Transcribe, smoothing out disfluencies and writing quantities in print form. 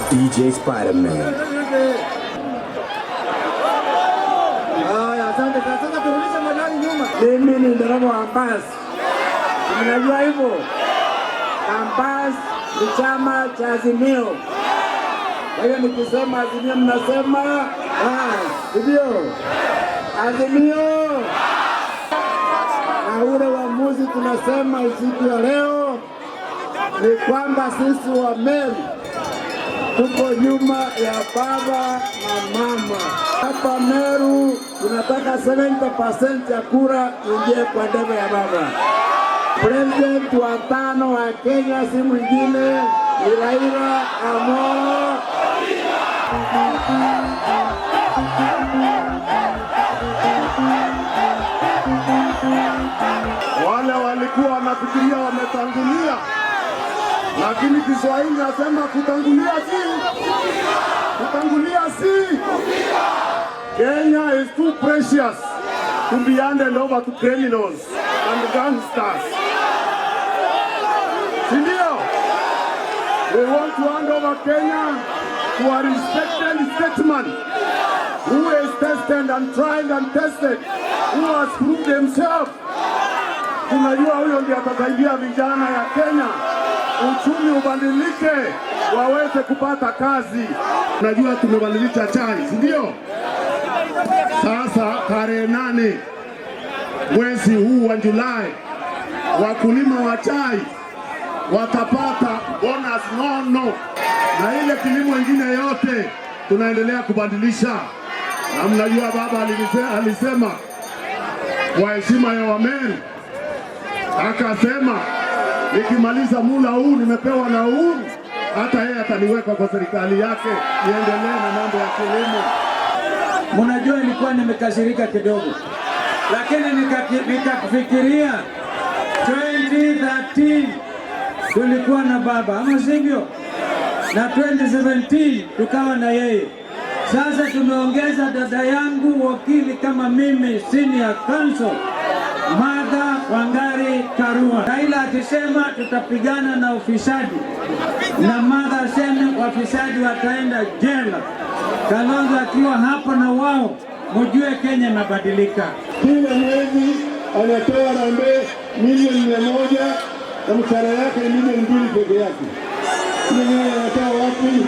DJ Spider-Man. Haya, asante. Sasa turudishe medali nyuma. Mimi ni dereva wa basi, mnajua hivyo. Ambas ni chama cha Azimio. Kwa hiyo nikisema Azimio mnasema basi, hivyo Azimio. Na ule uamuzi tunasema usiku wa leo ni kwamba sisi wa Meru tuko nyuma ya baba na mama. Hapa Meru tunataka 70% ya kura ingie kwa debe ya baba. President wa tano wa Kenya si mwingine ni Raila Amolo. Wale walikuwa wanafikiria wametangulia, lakini Kiswahili nasema kutangulia si. Kenya is too precious to be handed over to criminals and gangsters. Si ndio? We want to hand over Kenya to a respected statesman who is tested and tried and tested, who has proved himself. Tunajua huyo ndiye atasaidia vijana ya Kenya, uchumi ubadilike, waweze kupata kazi. Tunajua tumebadilisha chai, si ndio? Sasa tarehe 8 mwezi huu wa Julai, wakulima wa chai watapata bonus nono, na ile kilimo ingine yote tunaendelea kubadilisha. Na mnajua baba alisema kwa heshima ya Wameru, akasema nikimaliza mula huu nimepewa na Uhuru, hata yeye ataniweka kwa serikali yake niendelee na mambo ya kilimo. Mnajua nilikuwa nimekasirika kidogo, lakini nikafikiria 2013 tulikuwa na baba, ama sivyo? Na 2017 tukawa na yeye. Sasa tumeongeza dada yangu wakili kama mimi, senior counsel Martha Wangari Karua. Raila akisema tutapigana na ufisadi, na Martha aseme wafisadi wataenda jela. Kalonzo akiwa hapo na wao, mjue Kenya inabadilika. Kila mwezi anatoa harambee milioni 100 na mshahara yake ni milioni 2 peke yake. Hiyo anatoa wapi?